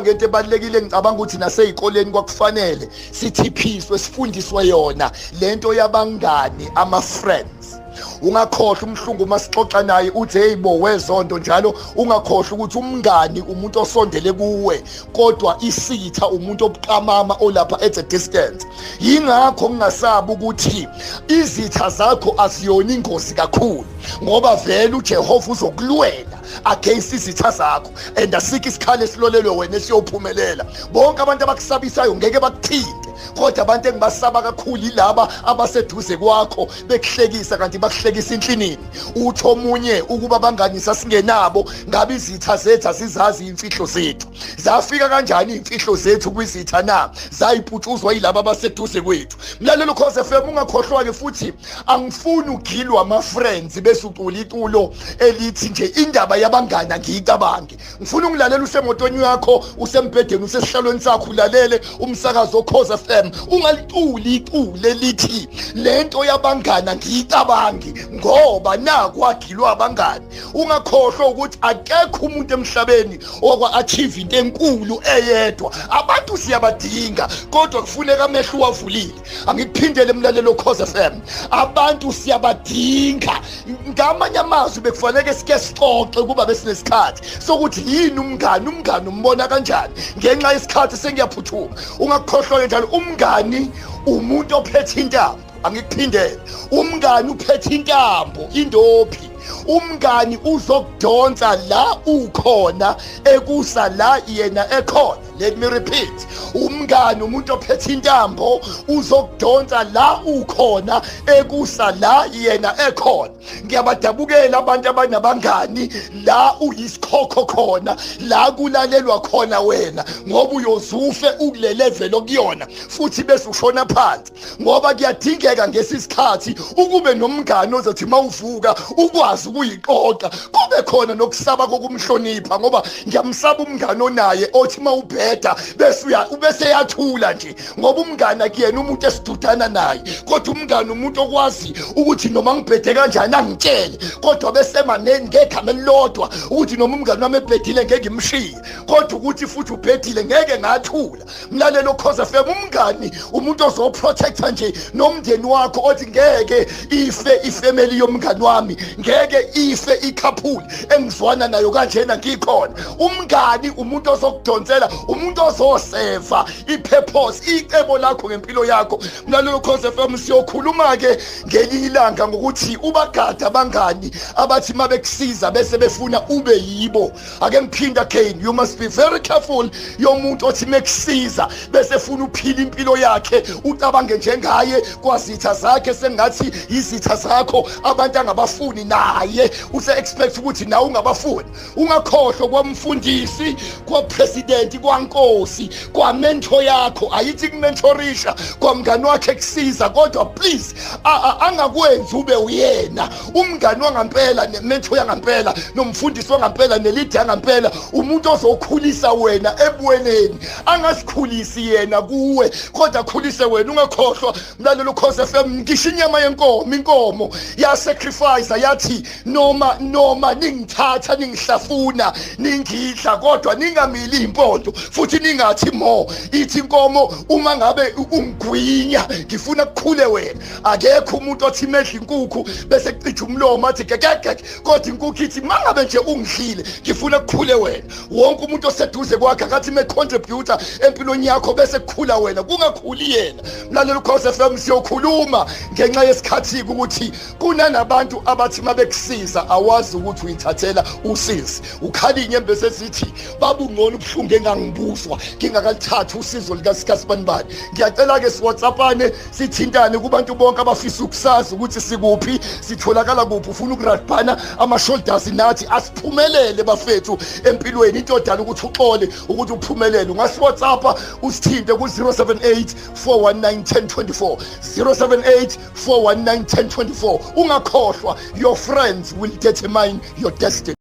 Ngento ebalulekile, ngicabanga ukuthi nasey'koleni kwakufanele sithiphiswe, sifundiswe yona lento yabangani, ama-friends. Ungakhohlwa umhlungu uma sixoxa naye uthi, "Hey bo, wezonto njalo." Ungakhohlwa ukuthi umngani umuntu osondele kuwe, kodwa isitha umuntu obuqamama olapha at a distance. Yingakho ngingasabi ukuthi izitha zakho aziyona ingozi kakhulu, ngoba vele uJehova uzokulwela against izitha zakho, and asikho isikhali esilolelwe wena esiyophumelela. Bonke abantu abakusabisayo ngeke bakuthinte, kodwa abantu engibasaba kakhulu yilaba abaseduze kwakho bekuhlekisa, kanti bakuhlekisa inhlinini. Uthi omunye ukuba abangani sasingenabo, ngabe izitha zethu azizazi imfihlo zethu. Zafika kanjani iy'mfihlo zethu kwizitha na? Zayiputshuzwa yilaba abaseduze kwethu. Mlalelo Khoze FM, ungakhohlwa-ke futhi, angifuni ugilwa ama-friends bese ucula iculo elithi nje indaba yabangani angiyicabangi. Ngifuna ungilalela usemotweni yakho, usembhedeni, usesihlalweni sakho, ulalele umsakazo Khoze FM. Ungaliculi iculo elithi lento yabangani angiyicabangi, ngoba naku agilwa abangani. Ungakhohlwa ukuthi akekho umuntu emhlabeni okwa-achieve into enkulu eyedwa. Abantu siyabadinga, kodwa kufuneka amehlo uwavulile. Angikuphindele, emlalelo Khoze FM, abantu siyabadinga. Ngamanye amazwi, bekufanele sike sixoxe kuba besinesikhathi sokuthi yini umngani, umngani umbona kanjani. Ngenxa yesikhathi sengiyaphuthuma. Ungakukhohlwa njalo, umngani umuntu ophethe intambo. Angikuphindele, umngani uphethe intambo, indophi. Umngani uzokudonsa la ukhona, ekusa la yena ekhona. Let me repeat: umngani umuntu ophethe intambo, uzokudonsa la ukhona, ekusa la yena ekhona. Ngiyabadabukela abantu abanabangani la uyisikhokho khona, la kulalelwa khona wena, ngoba uyozufe ukule level okuyona futhi bese ushona phansi, ngoba kuyadingeka ngesisikhathi ukube nomngani ozothi mawuvuka ukwazi ukuyiqoqa, kube khona nokusaba kokumhlonipha, ngoba ngiyamsaba umngani onaye othi mawubheda bese uya bese yathula nje, ngoba umngani akuyena umuntu esidudana naye, kodwa umngani umuntu okwazi ukuthi noma ngibhede kanjani angitshele, kodwa besema ngegama elilodwa ukuthi noma umngani wami ebhedile ngeke ngimshiye, kodwa ukuthi futhi ubhedile ngeke ngathula. Mlalelo Khoze FM, umngani umuntu ozoprotecta nje nomndeni wakho, othi ngeke ife ifamily yomngani wami, ngeke ife icouple engizwana nayo kanjena ngikhona. Umngani umuntu ozokudonsela, umuntu ozoseva ipurpose, icebo lakho ngempilo yakho. Mlalelo Khoze FM, siyokhuluma ke ngelinye ilanga ngokuthi ubagada abangani abathi mabekusiza bese befuna ube yibo. Ake ngiphinda again: you must be very careful yomuntu othi mekusiza bese funa uphila impilo yakhe, ucabange njengaye. Kwazitha zakhe sengathi izitha zakho, abantu angabafuni naye use expect ukuthi nawe ungabafuni. Ungakhohlwa, kwamfundisi, kwapresident, kwankosi, kwamentor yakho, ayithi kumentorisha, kwamngani wakhe kusiza, kodwa please angakwenzi ube uyena. Umngani wangampela nementor yangampela nomfundisi wangampela neleader yangampela umuntu ozokhulisa wena ebuweneni, angasikhulisi yena kuwe, kodwa akhulise wena. Ungakhohlwa, mlalelo Khoze FM, ngisho inyama yenkomo, inkomo ya sacrifice yathi noma ningithatha ningihlafuna ningidla, kodwa ningamili impondo futhi ningathi mo. Ithi inkomo, uma ngabe ungigwinya ngifuna kukhule wena. Akekho umuntu othi medla inkukhu bese kucija umlomo athi gekeke, kodwa inkukhu ithi mangabe nje ungidlile ngifuna kukhule wena. Wonke umuntu oseduze kwakhe akathi me contributor empilweni yakho bese kukhula wena, kungakhuli yena. Mlalelo Khoze FM, siyokhuluma ngenxa yesikhathi ukuthi kunanabantu abathi mabekusiza awazi ukuthi uyithathela usizi, ukhala inyembe sezithi babungcono ubuhlungu engangibuzwa ngingakalithathi usizo likasikasibanibani. Ngiyacela ke siwhatsappane, sithintane kubantu bonke abafisa ukusazi ukuthi sikuphi, sitholakala kuphi, ufuna ukurabhana ama-shoulders nathi, asiphumelele bafethu empilweni. Into odala ukuthi uxole ukuthi uphumelele, ungasiwhatsappa usithinte ku-078 419 1024, 078 419 1024. Ungakhohlwa, your friends will determine your destiny.